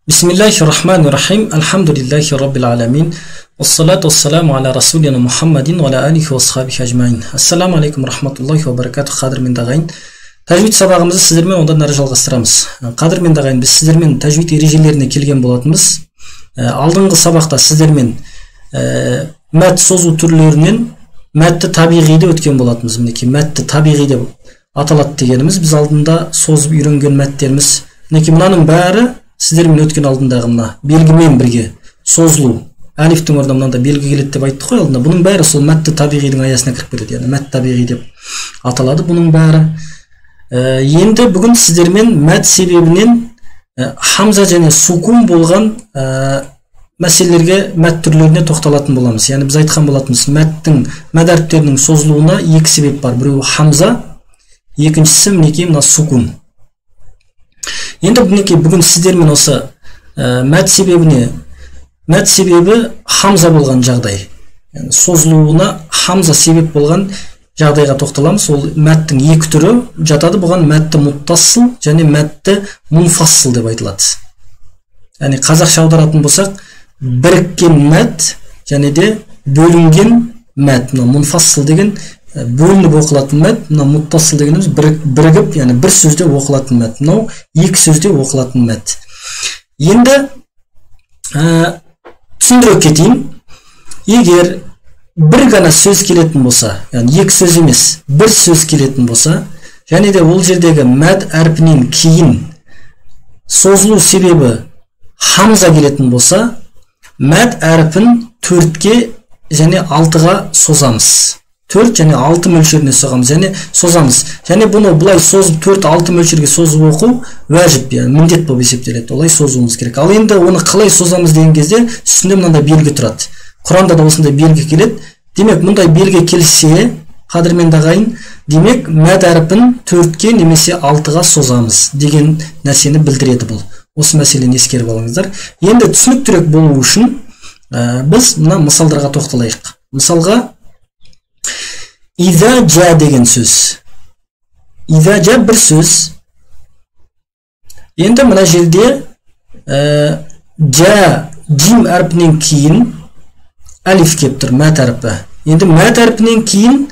Бисмиллахи-рахмани-рахим. Альхамдулиллахи раббил аламин. Вассалату вассаламу аля расулина Мухаммадин ва аля алихи ва асхабихи ажмаин. Ассаламу алейкум рахматуллахи ва баракатух. Қадірменді ағайын, тәжвид сабағымызды сіздермен одан әрі жалғастырамыз. Қадірменді ағайын, біз сіздермен тәжвид ережелеріне келген болатынбыз. Алдыңғы сабақта сіздермен мәт созу түрлерінен мәтті табиғиді өткен болатынбыз. Мінекей мәтті табиғи деп аталады дегеніміз, біз алдында созып үйренген мәттеріміз. Мінекей мынаның бәрі сіздермен өткен алдындағы мына белгімен бірге созылу. Әлифтің орнына мынандай белгі келеді деп айттық қой алдында. Бұның бәрі сол мәтті табиғидің аясына кіріп кетеді. Яғни мәт табиғи деп аталады бұның бәрі. Енді бүгін сіздермен мәт себебінен хамза және сукун болған мәселелерге, мәт түрлеріне тоқталатын боламыз. Яғни біз айтқан болатынбыз, мәттің, мәд әріптерінің созылуына екі себеп бар. Біреуі хамза, екіншісі мінекей мына сукун. Енді мінекей бүгін сіздермен осы мәт себебіне, мәт себебі хамза болған жағдай, яғни созылуына хамза себеп болған жағдайға тоқталамыз. Ол мәттің екі түрі жатады. Бұған мәтті муттасыл және мәтті мунфассыл деп айтылады. Яғни қазақша аударатын болсақ, біріккен мәт және де бөлінген мәт. Мына мунфассыл деген бөлініп оқылатын мәт, мына муттасыл дегеніміз бірігіп, яғни бір сөзде оқылатын мәт. Мынау екі сөзде оқылатын мәт. Енді түсіндіре кетейін. Егер бір ғана сөз келетін болса, яғни екі сөз емес, бір сөз келетін болса, және де ол жердегі мәт әрпінен кейін созылу себебі хамза келетін болса, мәт әрпін 4-ке және 6-ға созамыз. 4 және 6 мөлшеріне соғамыз, және созамыз. Және бұны былай созып 4-6 мөлшерге созып оқу уәжіп, яғни міндет болып есептеледі. Олай созуымыз керек. Ал енді оны қалай созамыз деген кезде үстінде мынандай белгі тұрады. Құранда да осындай белгі келеді. Демек, мұндай белгі келсе, қадірменді ағайын, демек мәт әрпін 4-ке немесе 6-ға созамыз деген нәрсені білдіреді бұл. Осы мәселені ескеріп алыңыздар. Енді түсініктірек болу үшін біз мына мысалдарға тоқталайық. Мысалға иза жа деген сөз. Иза жа бір сөз. Енді мына жерде жа жим әрпінен кейін әлиф кеп тұр, мәт әрпі. Енді мәт әрпінен кейін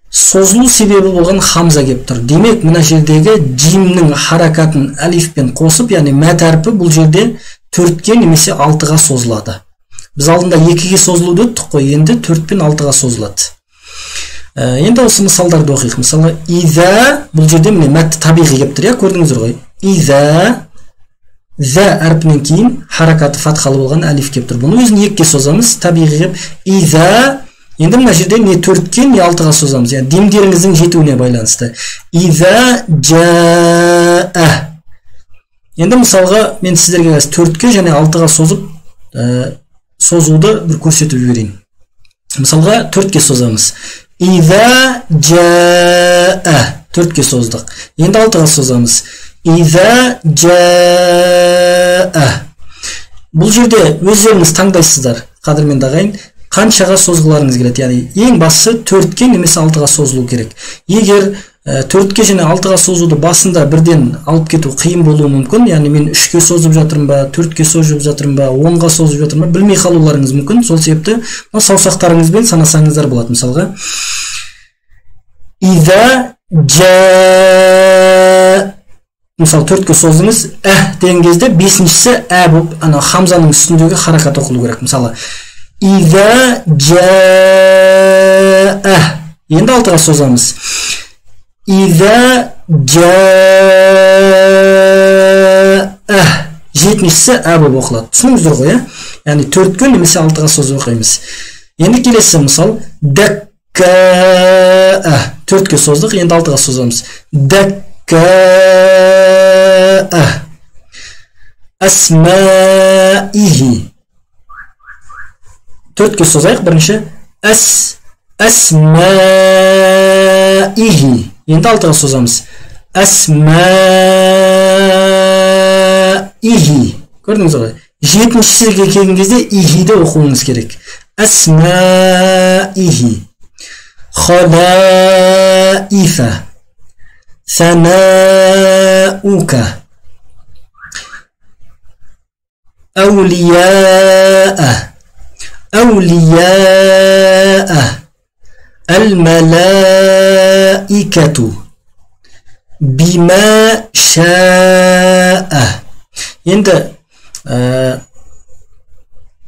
созылу себебі болған хамза кеп тұр. Демек, мына жердегі жимнің харакатын әлифпен қосып, яғни мәт әрпі бұл жерде 4-ке немесе 6-ға созылады. Біз алдында 2-ге созылуды өттік қой, енді 4 пен 6-ға созылады. Енді осы мысалдарды оқиық. Мысалы, иза, бұл жерде міне мәтті табиғи кеп тұр, иә, көрдіңіздер ғой. Иза, зә әрпінен кейін харакаты фатхалы болған әлиф кеп тұр. Бұны өзін 2-ге созамыз, табиғи кеп. Иза, енді мына жерде не 4-ке, не 6-ға созамыз. Яғни демдеріңіздің жетуіне байланысты. Иза жаа. Енді мысалға мен сіздерге 4-ке және 6-ға созып, созуды бір көрсетіп жіберейін. Мысалға 4-ке созамыз. Иза жаа. 4-ке создық. Енді 6-ға созамыз. Иза жаа. Бұл жерде өздеріңіз таңдайсыздар, қадірменді ағайын, қаншаға созғыларыңыз келеді. Яғни ең бастысы 4-ке немесе 6-ға созылу керек. Егер 4-ке және 6-ға созуды басында бірден алып кету қиын болуы мүмкін. Яғни мен 3-ке созып жатырмын ба, 4-ке созып жатырмын ба, 10-ға созып жатырмын ба, білмей қалуларыңыз мүмкін. Сол себепті саусақтарыңызбен санасаңыздар болады. Мысалға, иза жа, мысалы 4-ке создыңыз, ә деген кезде 5-шісі ә болып, ана хамзаның үстіндегі харакат оқылу керек. Мысалы, иза жа. Енді 6-ға созамыз. Иза жа. 7-шісі ә болып оқылады. Түсіндіңіздер ғой, иә? Яғни 4-ке немесе 6-ға созып оқимыз. Енді келесі мысал, дәкка. 4-ке создық, енді 6-ға созамыз. Дәкка. Әсмаихи. 4-ке созайық, бірінші әс, әсмаихи. Енді 6-ға созамыз. Әсмаихи. Көрдіңіз ғой? 7-шісіге келген кезде ихиді оқуыңыз керек. Әсмаихи. Халаифа. Санаука. Әулияа, әулияа, әл-мәләикәту, бима шаа. Енді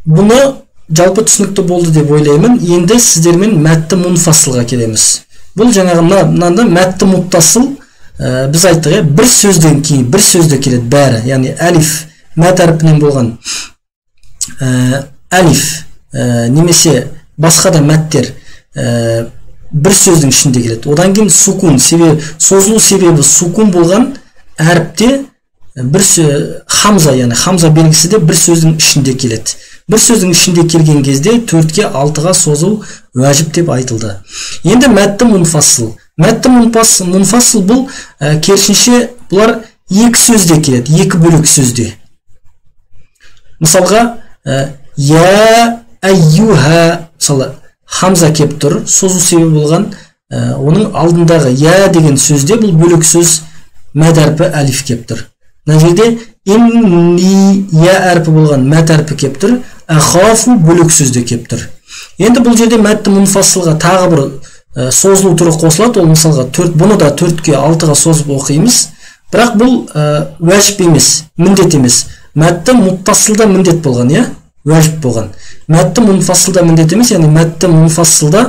бұны жалпы түсінікті болды деп ойлаймын. Енді сіздермен мәтті мунфасылға келеміз. Бұл жаңағы мынанда мәтті муттасыл, біз айттық, бір сөзден кейін бір сөзде келеді бәрі. Яғни әлиф мәт әрпінен болған әлиф немесе басқа да мәттер бір сөздің ішінде келеді. Одан кейін сукун, себебі созылу себебі сукун болған әріпте бір хамза, яғни хамза белгісі де бір сөздің ішінде келеді. Бір сөздің ішінде келген кезде 4-ке 6-ға созу уәжіп деп айтылды. Енді мәтті мунфасыл. Мәтті мунфасыл бұл керісінше бұлар екі сөзде келеді, екі бөлек сөзде. Мысалға, я әйюха, мысалы хамза кеп тұр, созу себебі болған, оның алдындағы я деген сөзде бұл бөлек сөз мәд әрпі әлиф кеп тұр. Мына жерде инни я әрпі болған мәт әрпі кеп тұр, ахафу бөлек сөзде кеп тұр. Енді бұл жерде мәтті мунфасылға тағы бір созылу түрі қосылады. Ол мысалға 4, бұны да 4-ке 6-ға созып оқимыз. Бірақ бұл уәжіп емес, міндет емес. Мәтті муттасылда міндет болған, иә? Уәжіп болған. Мәтті мунфасылда міндет емес, яғни мәтті мунфасылда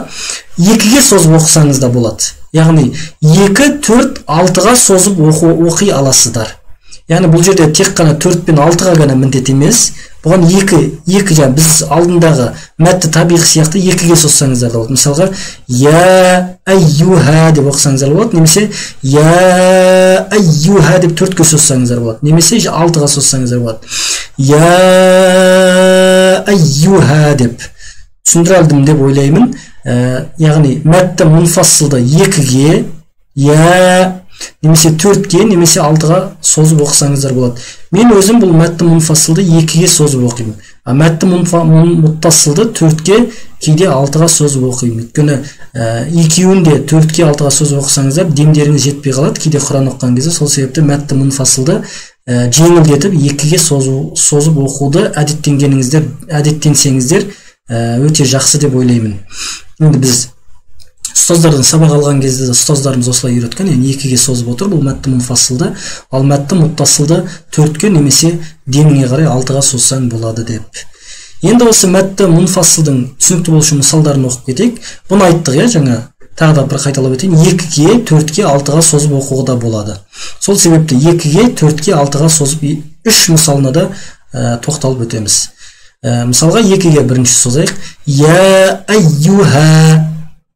2-ге созып оқысаңыз да болады. Яғни 2, 4, 6-ға созып оқи аласыздар. Яғни бұл жерде тек қана 4 пен 6-ға ғана міндет емес, бұған 2 жаңа біз алдындағы мәтті табиғи сияқты 2-ге созсаңыздар да болады. Мысалға, я әйюха деп оқысаңыздар болады, немесе я әйюха деп 4-ке созсаңыздар болады, немесе 6-ға созсаңыздар болады. Я әйюха деп түсіндіре алдым деп ойлаймын. Яғни мәтті мунфасылды 2-ге, я немесе 4-ке, немесе 6-ға созып оқысаңыздар болады. Мен өзім бұл мәтті мунфасылды 2-ге созып оқимын. А мәтті муттасылды 4-ке, кейде 6-ға созып оқимын. Өйткені екеуін де 4-ке, 6-ға созып оқысаңыздар демдеріңіз жетпей қалады кейде Құран оқыған кезде. Сол себепті мәтті мунфасылды жеңілдетіп 2-ге созып оқуды әдеттенсеңіздер өте жақсы деп ойлаймын. Енді біз ұстаздардан сабақ алған кезде де ұстаздарымыз осылай үйреткен, яғни 2-ге созып отыр бұл мәтті мунфасылды, ал мәтті муттасылды 4-ке немесе деміңе қарай 6-ға созсаң болады деп. Енді осы мәтті мунфасылдың түсінікті болу үшін мысалдарын оқып кетейік. Бұны айттық, иә, жаңа тағы да бір қайталап өтейін. 2-ге, 4-ке, 6-ға созып оқуға да болады. Сол себепті 2-ге, 4-ке, 6-ға созып 3 мысалына да тоқталып өтеміз. Мысалға 2-ге бірінші созайық. Я әйюха,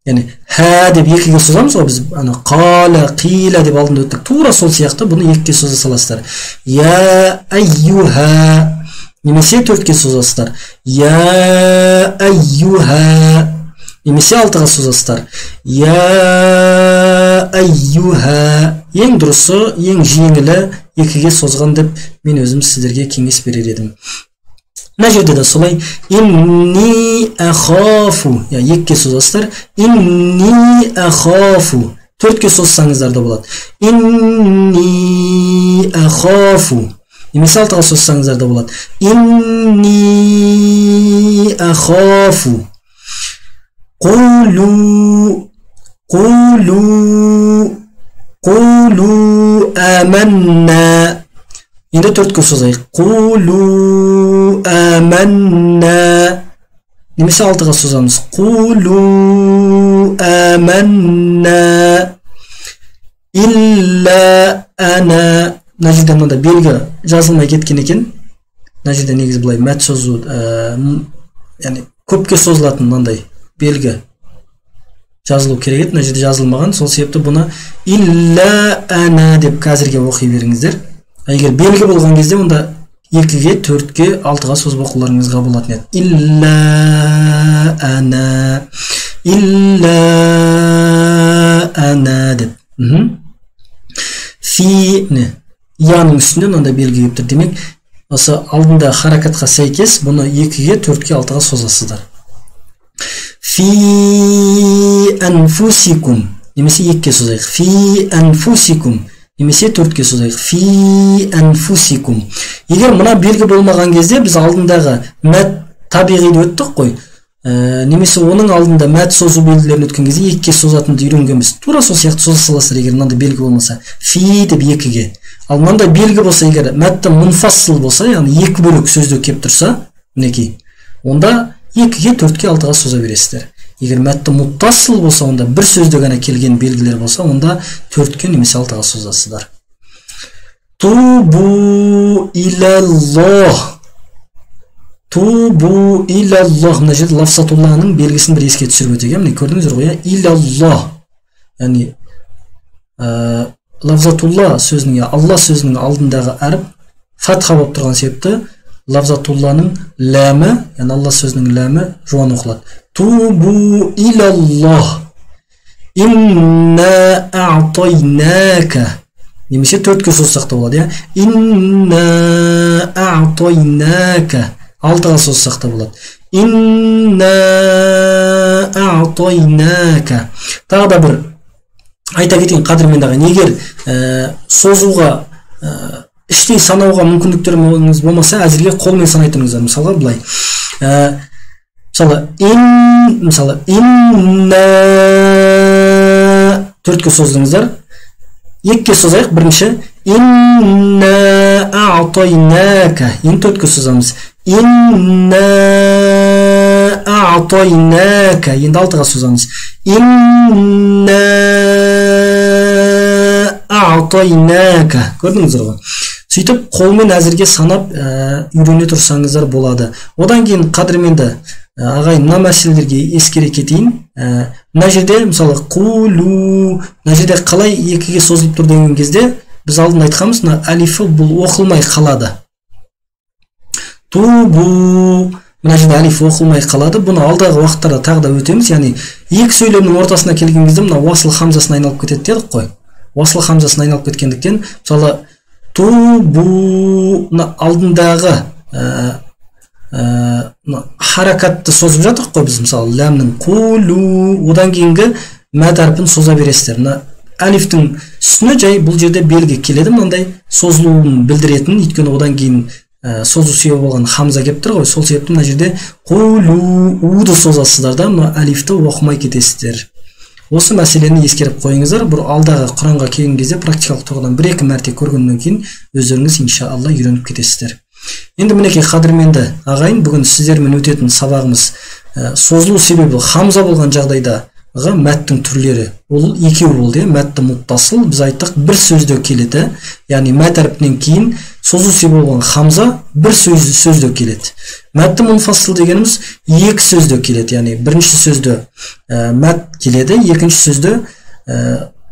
яғни хә деп 2-ге созамыз ғой біз, ана қала, қила деп алдында өттік. Тура сол сияқты бұны 2-ге соза саласыздар. Я әйюха, немесе 4-ке созасыздар. Я әйюха, немесе 6-ға созасыздар. Я әйюха. Ең дұрысы, ең жеңілі 2-ге созған деп мен өзім сіздерге кеңес берер едім. Мына жерде де солай. Инни ахафу, я 2-ге созасыздар. Инни ахафу. 4-ке созсаңыздар да болады. Инни ахафу. Немесе 6-ға созсаңыздар да болады. Инни ахафу. Қулу, қулу, қулу аманна. Енді 4-ке созайық. Қулу аманна. Немесе 6-ға созамыз. Қулу аманна. Илля ана. Мына жерде мынандай белгі жазылмай кеткен екен. Мына жерде негізі былай мәт созу, яғни көпке созылатын мынандай белгі жазылу керек еді. Мына жерде жазылмаған. Сол себепті бұны илля ана деп қазірге оқи беріңіздер. Егер белгі болған кезде онда 2-ге, 4-ке, 6-ға созып оқуларыңызға болатын еді. Илля ана, илля ана деп. Фи, не, яның үстінде мынандай белгі келіп тұр. Демек, осы алдында харакатқа сәйкес бұны 2-ге, 4-ке, 6-ға созасыздар. Фи анфусикум, немесе 2-ге созайық. Фи анфусикум. Немесе 4-ке созайық. Фи әнфусикум. Егер мына белгі болмаған кезде біз алдындағы мәд табиғиді өттік қой. Немесе оның алдында мәд созу белгілерін өткен кезде 2-ге созатынды үйренгенбіз. Тура сол сияқты соза саласыздар егер мынандай белгі болмаса. Фи деп 2-ге. Ал мынандай белгі болса, егер мәтті мұнфассыл болса, яғни екі бөлек сөзде келіп тұрса, мінекей, онда 2-ге, 4-ге, 6-ға соза бересіздер. Егер мәтті муттасыл болса, онда бір сөзде ғана келген белгілер болса, онда 4-ке немесе 6-ға созасыздар. Тубу илаллах. Тубу илаллах. Мына жерде лафзатулланың белгісін бір еске түсіріп өтейік. Міне көрдіңіздер ғой, илаллах. Яғни лафзатулла сөзінің, Алла сөзінің алдындағы әріп фатха болып тұрған себепті лафзатулланың ләмі, яғни Алла сөзінің ләмі жуан оқылады. Тубу илаллах. Инна а'тайнака. Немесе 4-ке созсақ та болады, иә. Инна а'тайнака. 6-ға созсақ та болады. Инна а'тайнака. Тағы да бір айта кетейін, қадірменді ағайын, егер созуға, іштей санауға мүмкіндіктеріңіз болмаса, әзірге қолмен санай тұрыңыздар. Мысалға былай. Мысалы, ин, мысалы, инна 4-ке создыңыздар. 2-ке созайық бірінші. Инна а'тайнака. Енді 4-ке созамыз. Инна а'тайнака. Енді 6-ға созамыз. Инна а'тайнака. Көрдіңіздер ғой. Сөйтіп қолмен әзірге санап үйрене тұрсаңыздар болады. Одан кейін қадірменді ағайын, мына мәселелерге ескере кетейін. Мына жерде мысалы қулу, мына жерде қалай 2-ге созылып тұр деген кезде біз алдын айтқанбыз, мына әлифі бұл оқылмай қалады. Тубу, мына жерде әлиф оқылмай қалады. Бұны алдағы уақыттарда тағы да өтеміз. Яғни екі сөйлемнің ортасына келген кезде мына уасыл хамзасына айналып кетеді дедік қой. Уасыл хамзасына айналып кеткендіктен мысалы тубу мына алдындағы харакатты созып жатырық қой біз, мысалы ләмнің қулу, одан кейінгі мәд әрпін соза бересіздер. Мына әлифтің үстіне жай бұл жерде белгі келеді, мынандай созылуын білдіретін, өйткені одан кейін созу себебі болған хамза келіп тұр ғой, сол себепті мына жерде қулу уды созасыздар да мына әлифті оқымай кетесіздер. Осы мәселені ескеріп қойыңыздар. Бұл алдағы Құранға келген кезде практикалық тұрғыдан бір-екі мәрте көргеннен кейін өздеріңіз иншалла үйреніп кетесіздер. Енді мінекей қадірменді ағайын, бүгін сіздермен өтетін сабағымыз созылу себебі хамза болған жағдайдағы мәттің түрлері. Ол екеу болды, мәтті муттасыл, біз айттық бір сөзде келеді, яғни мәт әрпінен кейін созу себебі болған хамза бір сөзде келеді. Мәтті мұнфасыл дегеніміз екі сөзде келеді, яғни бірінші сөзде мәт келеді, екінші сөзде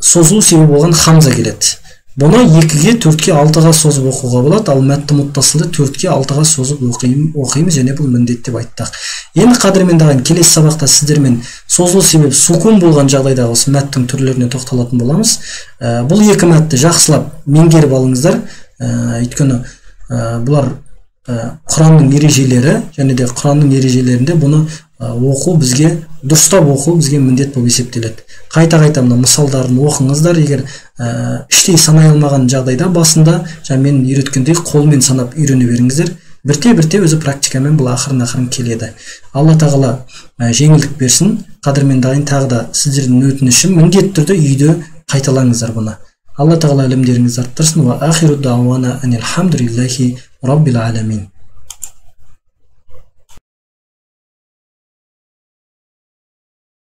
созылу себебі болған хамза келеді. Бұны 2-ге, 4-ке, 6-ға созып оқуға болады, ал мәтті муттасылды 4-ке, 6-ға созып оқимыз, және бұл міндет деп айттық. Енді қадірменді ағайын, келесі сабақта сіздермен созылу себебі сукун болған жағдайдағы осы мәттің түрлеріне тоқталатын боламыз. Бұл екі мәтті жақсылап меңгеріп алыңыздар, өйткені бұлар Құранның ережелері, және де Құранның ережелерінде бұны оқу бізге, дұрыстап оқу бізге міндет болып есептеледі. Қайта-қайта мына мысалдарын оқыңыздар. Егер іштей санай алмаған жағдайда басында жаңа мен үйреткендей қолмен санап үйрене беріңіздер. Бірте-бірте өзі практикамен бұл ақырын-ақырын келеді. Алла тағала жеңілдік берсін. Қадірменді ағайын, тағы да сіздердің өтінішім, міндетті түрде үйде қайталаңыздар бұны. Алла тағала ілімдеріңізді арттырсын. Уа ахиру дауана анилхамдулиллахи раббил аламин.